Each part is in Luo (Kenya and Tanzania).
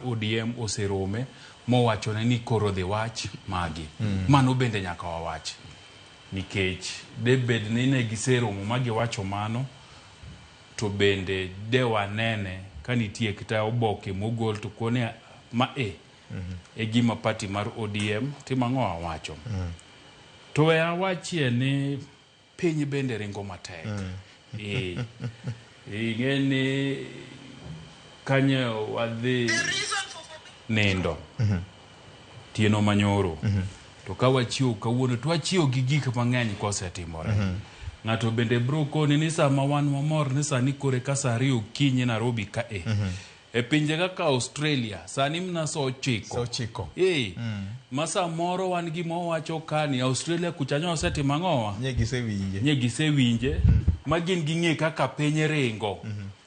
ODM oserome mowachone ni koro dhi wach magi. Mano bende nyaka wawach. Nikech de bed ni ne giseromo ma giwacho mano, to bende de wanene ka nitie kata oboke mogol to kone ma e e gima party mar ODM timo ang'o wacho. To we awachie ni piny bende ringo matek. Ee. Ing'e ni kanyo wadhi nindo tieno manyoro to ka wachiewo kawuono to wachiewo gi gik mang'eny kosetimore. Ng'ato bende bro koni ni sama wan mamor ni sani kore ka saa 2 okinyi Nairobi ka e. E pinje kaka Australia sani mna saa 9. Saa 9. Ee. Ma samoro wan gima wawacho ka ni Australia kucha nyo osetimo ang'owa? Nye gisewinje. Nye gisewinje. Ma gin ging'e kaka piny ringo.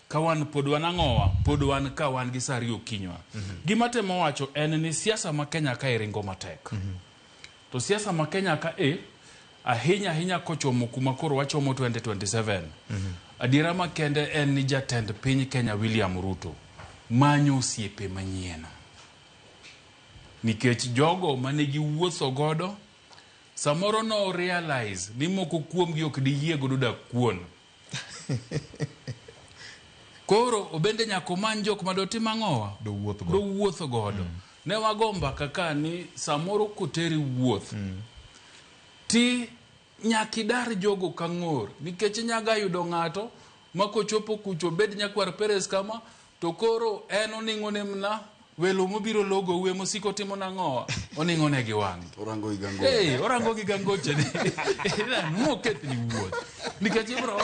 Ka wan pod wan ang'owa? Pod wan ka wan gi saa 2 okinywa. Gima temo wacho en ni siasa ma Kenya kae ringo matek. To siasa ma Kenya ka e ahinya ahinya kochomo kuma koro wachomo 2027. Adiera makende en ni jatend piny Kenya William Ruto manyo osiepe manyien. Nikech jogo mane giwuotho godo samoro no realize ni moko kuomgi ok diyie godo dak kuon. Koro obende nyaka omany jok ma dotim ang'owa? Dowuoth go. Dowuoth godo. Ne wago mbaka ka ni samoro koteri wuoth ti nyaka idar jogo ka ng'or nikech inyaga yudo ng'ato ma kochopo kucho obed nyakwar Perez kama to koro en oning'o ne mna welo mobiro logo uwe mosiko timo nang'owa oning'o ne gi wang'e. Orango gi gangoche. Hey, orango gi gangoche ni. Moketh ni wuoth. Nikech ibro